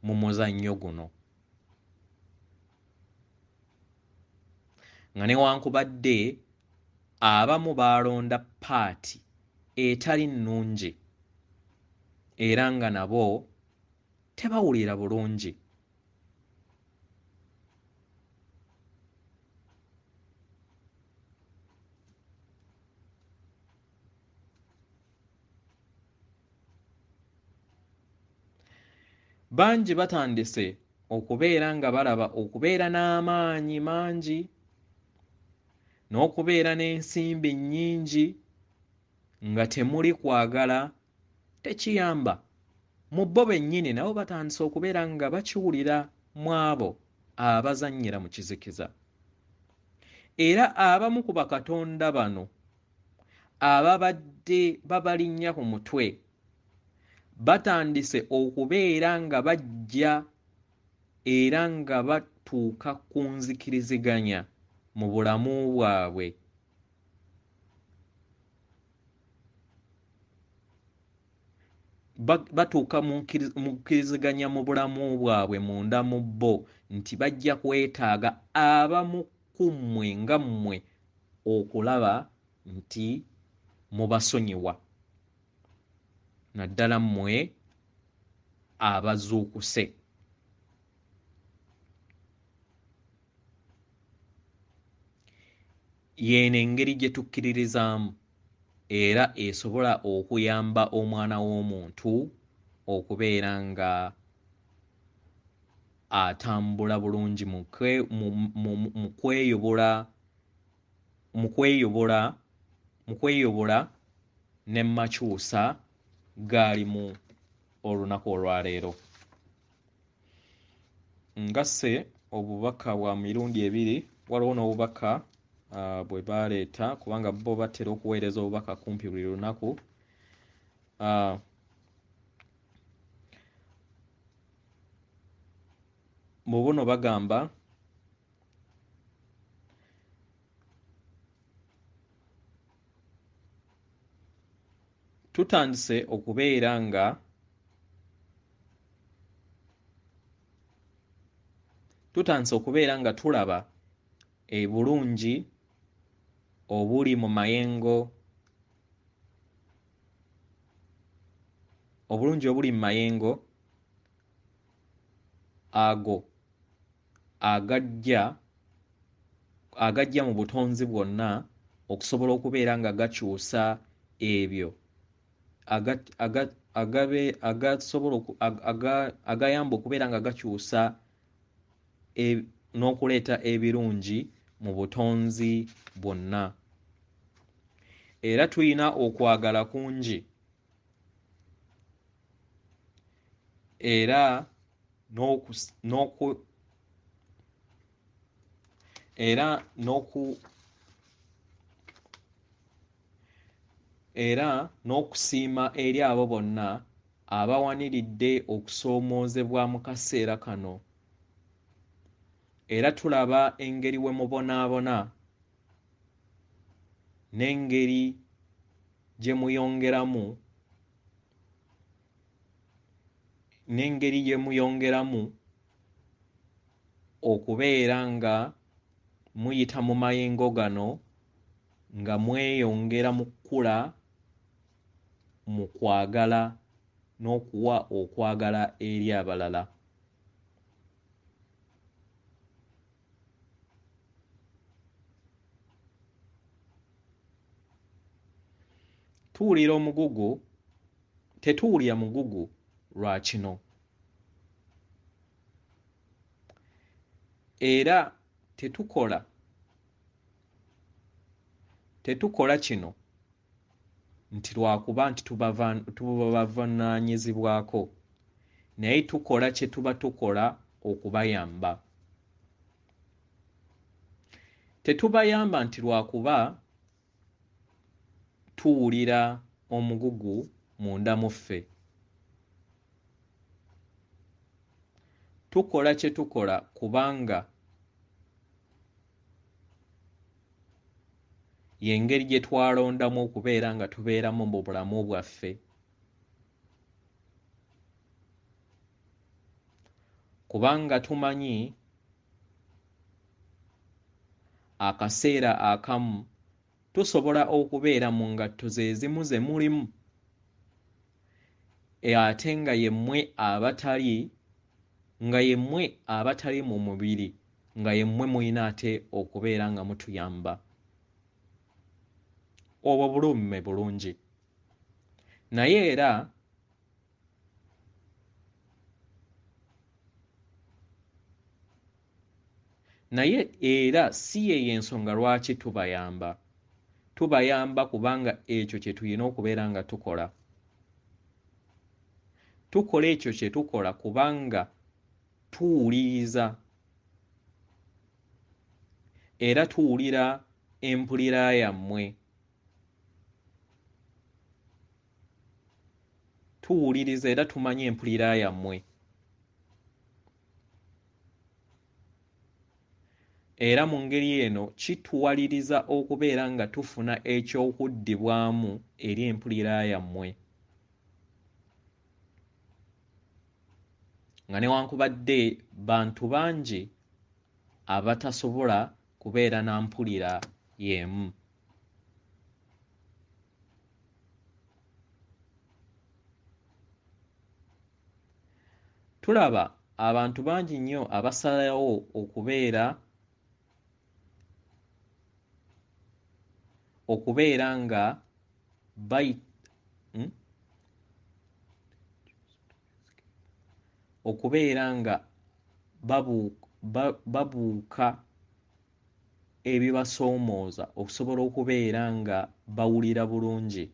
mu muzannyo guno. Nga newankubadde abamu baalonda paati etali nnungi era nga nabo tebawulira bulungi. Bangi batandise okubeera nga balaba okubeera n'amaanyi mangi n'okubeera n'ensimbi nnyingi nga temuli kwagala tekiyamba. Mu bo bennyini nabo batandise okubeera nga bakiwulira mu abo abazannyira mu kizikiza. Era abamu ku bakatonda bano ababadde babalinnya ku mutwe batandise okubeera nga bajja era nga batuuka ku nzikiriziganya mu bulamu bwabwe. Batuuka mu nkiriziganya mu bulamu bwabwe munda mu bo nti bajja kwetaaga abamu ku mmwe nga mmwe okulaba nti mubasonyiwa, naddala mmwe abazuukuse. Y'eno engeri gye tukkiririzaamu era esobola okuyamba omwana w'omuntu okubeera nga atambula bulungi mu kweyubula ne makyusa g'alimu olunaku olwaleero. Ngasse obubaka bwa mirundi ebiri, waliwo n'obubaka bwe baleeta kubanga bo batera okuweereza obubaka kumpi buli lunaku. Mu buno bagamba tutandise okubeera nga tulaba ebulungi obuli mu mayengo, obulungi obuli mu mayengo ago agajja mu butonzi bwonna okusobola okubeera nga gakyusa ebyo agayamba okubeera nga gakyusa n'okuleeta ebirungi mu butonzi bwonna. Era tulina okwagala kungi era n'okusiima eri abo bonna abawaniridde okusoomoozebwa mu kaseera kano. Era tulaba engeri we mubonaabona n'engeri gye muyongeramu n'engeri gye muyongeramu okubeera nga muyita mu mayengo gano nga mweyongera mu kkula mu kwagala n'okuwa okwagala eri abalala. Tuwulira omugugu, tetuwulira mugugu lwa kino. Era tetukola kino nti lwakuba nti tubavunaanyizibwako, naye tukola kye tuba tukola okubayamba. Tetubayamba nti lwakuba tuwulira omugugu munda mu ffe. Tukola kye tukola kubanga y'engeri gye twalondamu okubeera nga tubeeramu mu bulamu bwaffe. Kubanga tumanyi akaseera akamu tusobola okubeera mu ngatto ze zimu ze mulimu, ate nga yemmwe abatali mu mubiri, nga yemmwe mulina ate okubeera nga mutuyamba. Obwo bulumme bulungi. Naye era si ye ensonga lwaki tubayamba. Tubayamba kubanga ekyo kye tulina okubeera nga tukola. Tukola ekyo kye tukola kubanga tuwuliriza era tuwulira empulira yammwe. Tuwuliriza era tumanyi empulira yammwe. Era mu ngeri eno kituwaliriza okubeera nga tufuna ekyokuddibwamu eri empulira yammwe. Nga newankubadde bantu bangi abatasobola kubeera na mpulira y'emu. Tulaba abantu bangi nnyo abasalawo okubeera nga okubeera nga babuuka ebibasoomooza okusobola okubeera nga bawulira bulungi.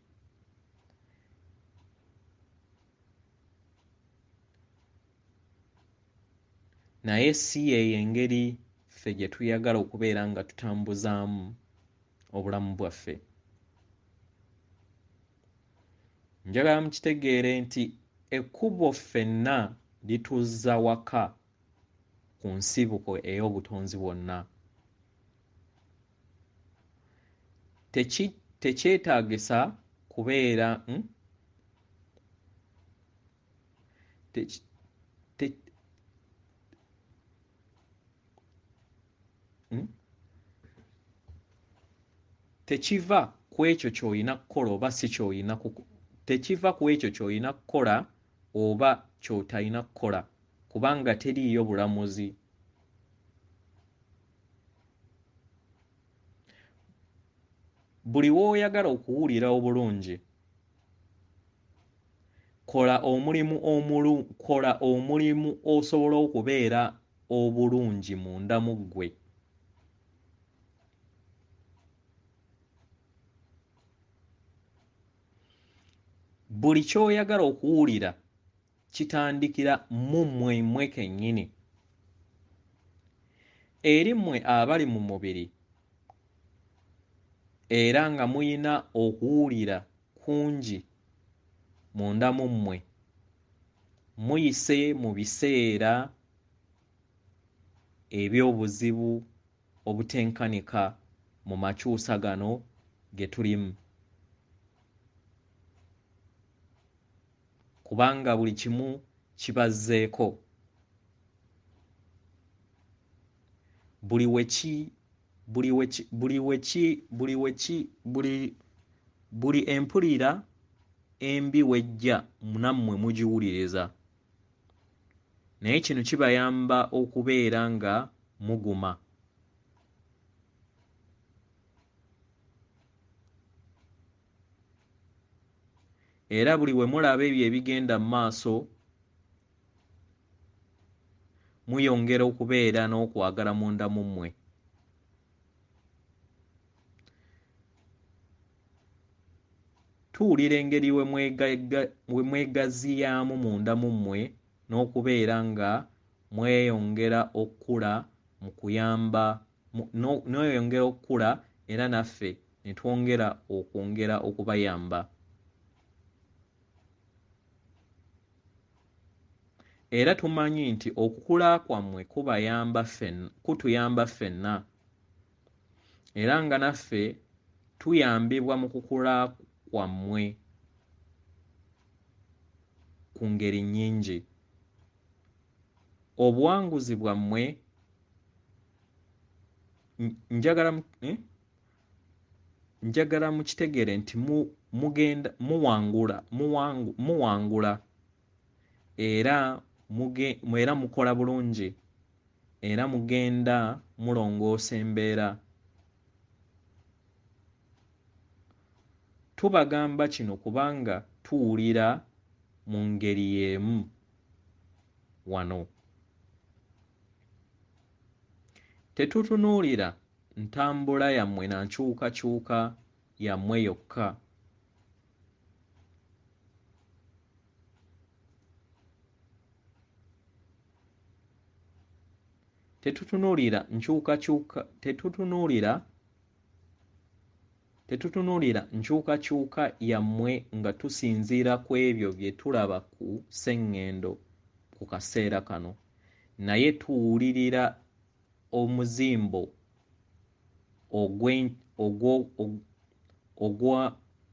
Naye si yeeyo engeri ffe gye tuyagala okubeera nga tutambuzaamu obulamu bwaffe. Njagala mukitegeere nti ekkubo ffenna lituzza waka ku nsibuko ey'obutonzi bwonna. Tekyetaagisa kubeera tekiva ku ekyo ky'olina kukola oba si ky'olina tekiva ku ekyo ky'olina kukola oba ky'otalina kukola, kubanga teriiyo bulamuzi. Buli w'oyagala okuwulira obulungi, kola omulimu osobola okubeera obulungi munda mu ggwe. Buli ky'oyagala okuwulira kitandikira mu mmwe mmwe kennyini. Eri mmwe abali mu mubiri era nga muyina okuwulira kungi munda mu mmwe, muyise mu biseera eby'obuzibu obutenkanika mu makyusa gano ge tulimu. Kubanga buli kimu kibazzeeko. Buli weki buli weki buli weki buli weki buli buli empulira embi wejja nammwe mugiwuliriza, naye kino kibayamba okubeera nga muguma. Era buli we mulaba ebyo ebigenda mu maaso muyongera okubeera n'okwagala munda mu mmwe. Tuwulira engeri we mwegaziyaamu munda mu mmwe n'okubeera nga mweyongera okukula mu kuyamba mweyongera okukula era naffe ne twongera okwongera okubayamba. Era tumanyi nti okukula kwammwe kubayamba ffenna, kutuyamba ffenna, era nga naffe tuyambibwa mu kukula kwammwe ku ngeri nnyingi. Obuwanguzi bwammwe njagala mukitegeere nti mugenda muwangula muwangula era era mukola bulungi era mugenda mulongoosa embeera. Tubagamba kino kubanga tuwulira mu ngeri y'emu wano. Tetutunuulira ntambula yammwe na nkyukakyuka yammwe yokka. Tetutunuulira nkyukakyuka tetutunuulira nkyukakyuka yammwe nga tusinziira ku ebyo bye tulaba ku sseŋŋendo ku kaseera kano, naye tuwulirira omuzimbo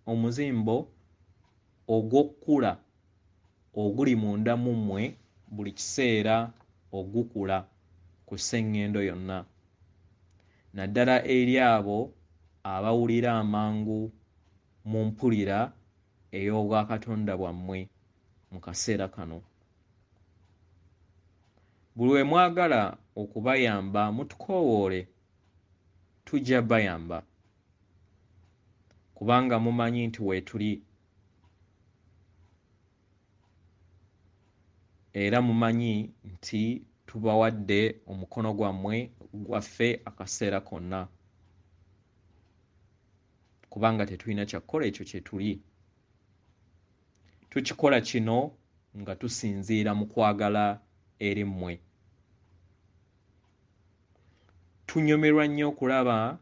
omuzimbo ogw'okkula oguli munda mu mmwe buli kiseera ogukula ku sseŋŋendo yonna, naddala eri abo abawulira amangu mu mpulira ey'obwakatonda bwammwe mu kaseera kano. Buli we mwagala okubayamba mutukoowoole, tujja bayamba, kubanga mumanyi nti weetuli era mumanyi nti tubawadde omukono gwammwe gwaffe akaseera konna, kubanga tetulina kyakukola ekyo kye tuli. Tukikola kino nga tusinziira mu kwagala eri mmwe. Tunyumirwa nnyo okulaba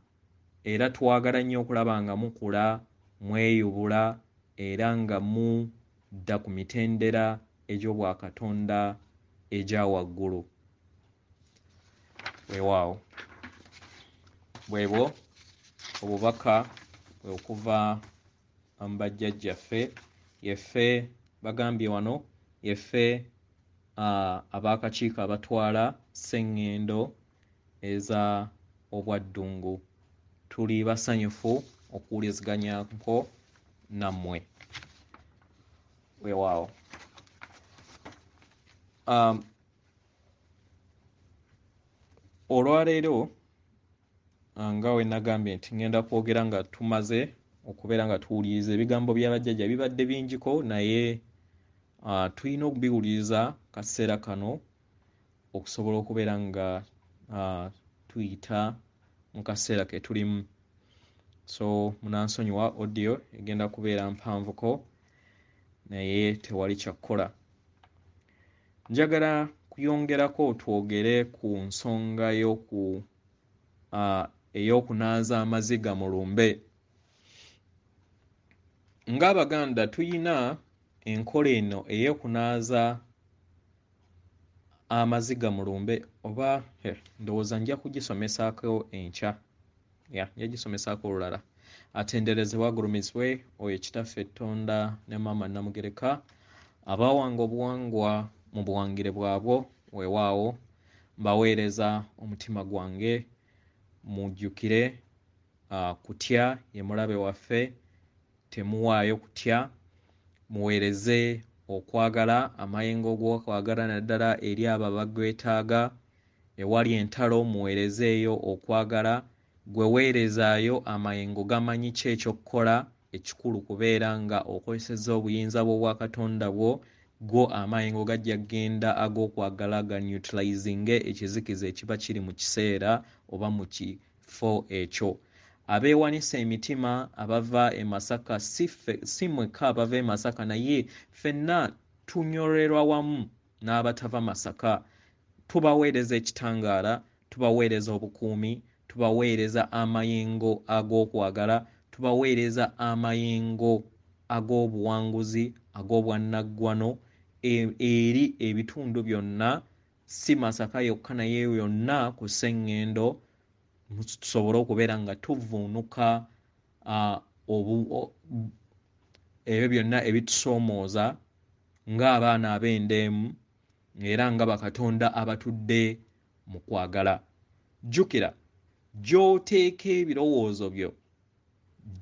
era twagala nnyo okulaba nga mukula, mweyubula era nga mudda ku mitendera egy'obwakatonda egya waggulu. Weewaawo bwebwo obubaka okuva mu bajjajjaffe. Yeffe bagambye wano, yeffe ab'akakiiko abatwala sseŋŋendo eza obwaddungu. Tuli basanyufu okuwuliziganyako nammwe. Weewaawo. Olwaleero nga we nagambye nti ngenda kwogera nga tumaze okubeera nga tuwuliriza ebigambo bya bajjajja bibadde bingiko, naye tulina okubiwuliriza kaseera kano okusobola okubeera nga tuyita mu kaseera ke tulimu. So munansonyiwa, audio egenda kubeera mpanvuko, naye tewali kyakukola. Njagala kuyongerako twogere ku nsonga ey'okunaaza amaziga mu lumbe. Ng'Abaganda tuyina enkola eno ey'okunaaza amaziga mu lumbe, oba ndowooza nja kugisomesaako enkya, nja gisomesaako olulala. Atenderezebwe agulumizibwe oyo Kitaffe Ttonda ne Maama Namugereka abawanga obuwangwa mu buwangire bwabwo. Weewaawo mbaweereza omutima gwange. Mujjukire kutya ye mulabe waffe, temuwaayo kutya, muweereze okwagala, amayengo g'okwagala naddala eri abo abagwetaaga. Ewali entalo muweerezeeyo okwagala, gwe weerezaayo amayengo gamanyi ki eky'okukola. Ekikulu kubeera nga okozesezza obuyinza bw'obwakatonda bwo, go amayengo gajja kugenda ag'okwagala ga neutralizinge ekizikiza ekiba kiri mu kiseera oba mu kifo ekyo. Abeewanisa emitima abava e Masaka, si mwekka abava e Masaka, naye ffenna tunyolerwa wamu n'abatava Masaka. Tubaweereza ekitangaala, tubaweereza obukuumi, tubaweereza amayengo ag'okwagala, tubaweereza amayengo ag'obuwanguzi, ag'obwannaggwano eri ebitundu byonna, si Masaka yokka naye yonna ku sseŋŋendo, tusobole okubeera nga tuvuunuka ebyo byonna ebitusoomooza ng'abaana ab'endeemu era nga bakatonda abatudde mu kwagala. Jjukira gy'oteeka ebirowoozo byo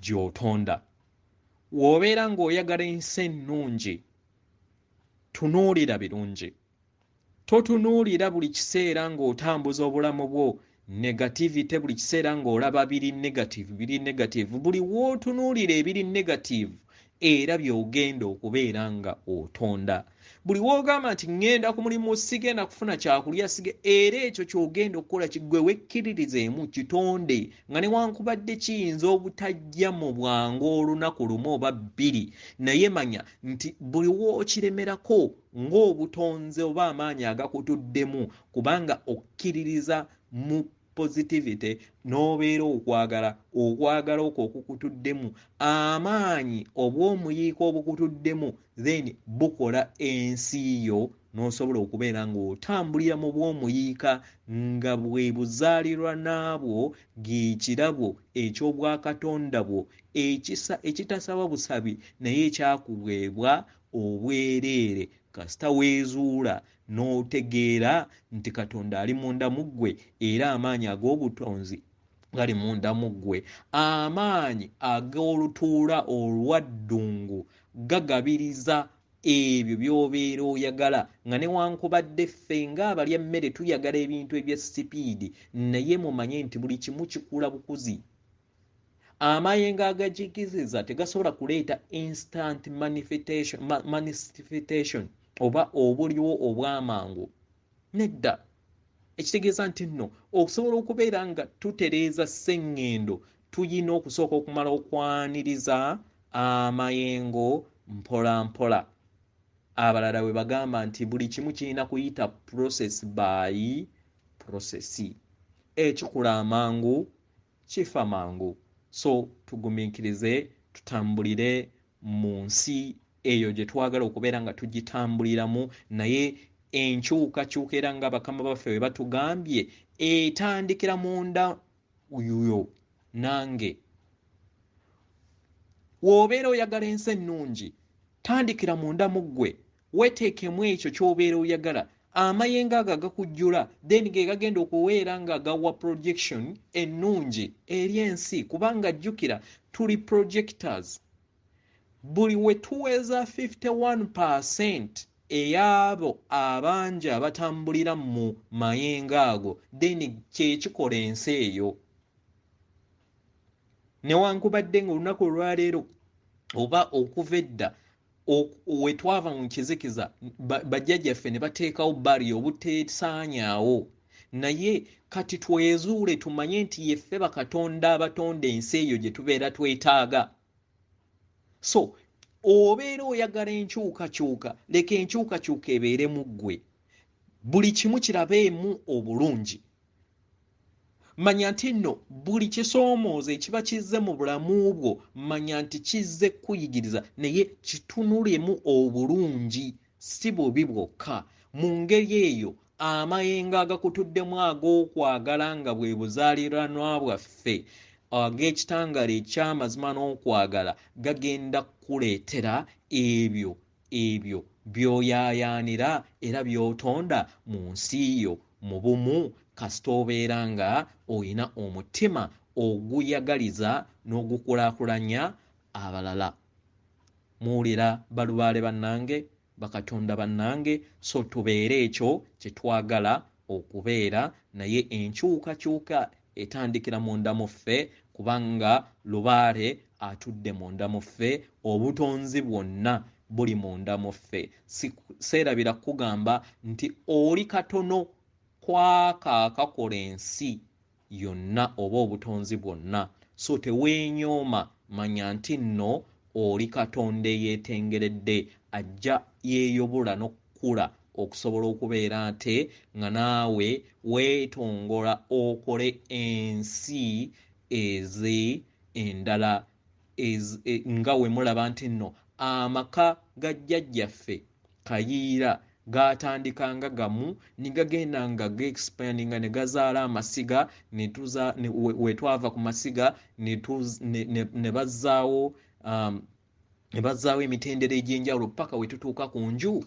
gy'otonda. W'obeera ng'oyagala ensi ennungi, tunuulira birungi. Totunuulira buli kiseera ng'otambuza obulamu bwo negativity, buli kiseera ng'olaba biri negative, biri negative. Buli w'otunuulira ebiri negative era by'ogenda okubeera nga otonda. Buli w'ogamba nti ŋŋenda ku mulimu sigenda kufuna kyakulya, era ekyo ky'ogenda okukola kiggwe wekkiririzeemu kitonde, nga newankubadde kiyinza obutajja mu bwangu olunaku lumu oba bbiri, naye manya nti buli w'okiremerako ng'obutonzi oba amaanyi agakutuddemu, kubanga okkiririza mu positivity n'obeera okwagala, okwagala okwo okukutuddemu, amaanyi obw'omuyiiko obukutuddemu, then bukola ensi yo n'osobola okubeera ng'otambulira mu bw'omuyiika nga bwe buzaalirwa naabwo ng'ekirabo eky'obwakatonda bwo, ekisa ekitasaba busabi naye ekyakubwebwa obwereere. Kasita weezuula n'otegeera nti Katonda ali munda mu ggwe era amaanyi ag'obutonzi gali munda mu ggwe. Amaanyi ag'olutuula olwaddungu gagabiriza ebyo by'obeera oyagala, nga newankubadde ffe ng'abalya mmere tuyagala ebintu ebya sipiidi, naye mumanye nti buli kimu kikula bukuzi. Amayengo agajigiriza tegasobola kuleeta instant manifestation oba obuliwo obw'amangu, nedda. Ekitegeeza nti nno okusobola okubeera nga tutereeza sseŋŋendo tuyina okusooka okumala okwaniriza amayengo mpola mpola. Abalala bwe bagamba nti buli kimu kirina kuyita process by process, ekikula amangu kifa mangu. So tugumiikirize, tutambulire mu nsi eyo gye twagala okubeera nga tugitambuliramu, naye enkyukakyuka era nga bakama baffe bwe batugambye etandikira munda yo nange. W'obeera oyagala ensi ennungi, tandikira munda mu ggwe, weeteekemu ekyo ky'obeera oyagala. Amayengo ago agakujjula then ge gagenda okuweera nga gawa projection ennungi eri ensi, kubanga jjukira tuli projectors. Buli we tuweza 51% ey'abo abangi abatambulira mu mayengo ago, then kyekikola ensi eyo. Newankubadde ng'olunaku olwaleero oba okuva edda we twava mu kizikiza, bajjajjaffe ne bateekawo bari obuteesaanyaawo, naye kati twezuule tumanye nti yeffe bakatonda abatonda ensi eyo gye tubeera twetaaga. So obeera oyagala enkyukakyuka, leka enkyukakyuka ebeere mu ggwe. Buli kimu kirabeemu obulungi. Manya nti nno buli kisoomooza ekiba kizze mu bulamu bwo, manya nti kizze kukuyigiriza, naye kitunulemu obulungi, si bubi bwokka. Mu ngeri eyo amayengo agakutuddemu ag'okwagala nga bwe buzaaliranwa bwaffe ag'ekitangaala eky'amazima n'okwagala gagenda kukuleetera ebyo ebyo by'oyaayaanira era by'otonda mu nsi yo mu bumu, kasita obeera nga olina omutima oguyagaliza n'ogukulaakulanya abalala. Muwulira balubaale bannange, bakatonda bannange, so tubeere ekyo kye twagala okubeera, naye enkyukakyuka etandikira munda mu ffe, kubanga lubaale atudde munda mu ffe, obutonzi bwonna buli munda mu ffe. Seerabira kukugamba nti oli katono kwaka akakola ensi yonna oba obutonzi bwonna, so teweenyooma, manya nti nno oli Katonda eyeetengeredde, ajja yeeyobula n'okukula okusobola okubeera ate nga naawe weetongola okole ensi ezi endala nga we mulaba nti nno amaka ga jjajjaffe Kayiira gaatandikanga gamu ne gagenda nga geexpandinga ne gazaala amasiga, we twava ku masiga ne bazzaawo ne bazzaawo emitendera egy'enjawulo paka we tutuuka ku nju.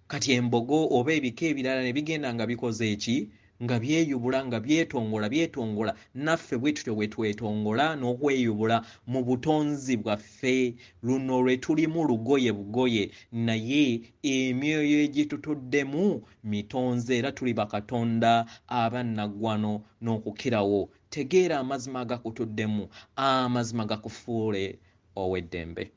Kati embogo oba ebika ebirala ne bigenda nga bikoze eki, nga byeyubula, nga byetongola, byetongola. Naffe bwe tutyo bwe twetongola n'okweyubula mu butonzi bwaffe. Luno lwe tulimu lugoye bugoye, naye emyoyo egitutuddemu mitonze, era tuli bakatonda abannaggwano n'okukirawo. Tegeera amazima agakutuddemu, amazima gakufuule ow'eddembe.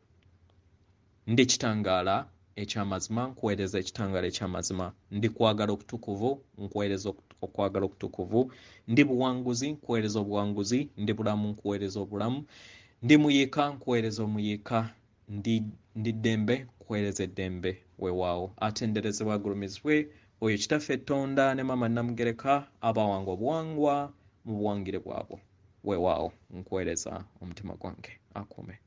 Ndi kitangaala ekyamazima, nkuweereza ekitangaala ekyamazima. Ndi kwagala okutukuvu, nkuweereza okwagala okutukuvu. Ndi buwanguzi, nkuweereza obuwanguzi. Ndi bulamu, nkuweereza obulamu. Ndi muyiika, nkuweereza omuyiika. Ndi ddembe, nkuweereza eddembe. Weewaawo atenderezebwa agulumizibwe oyo Kitaffe Ttonda ne Maama Namugereka abawanga obuwangwa mu buwangire bwabwo. Weewaawo nkuweereza omutima gwange akuume.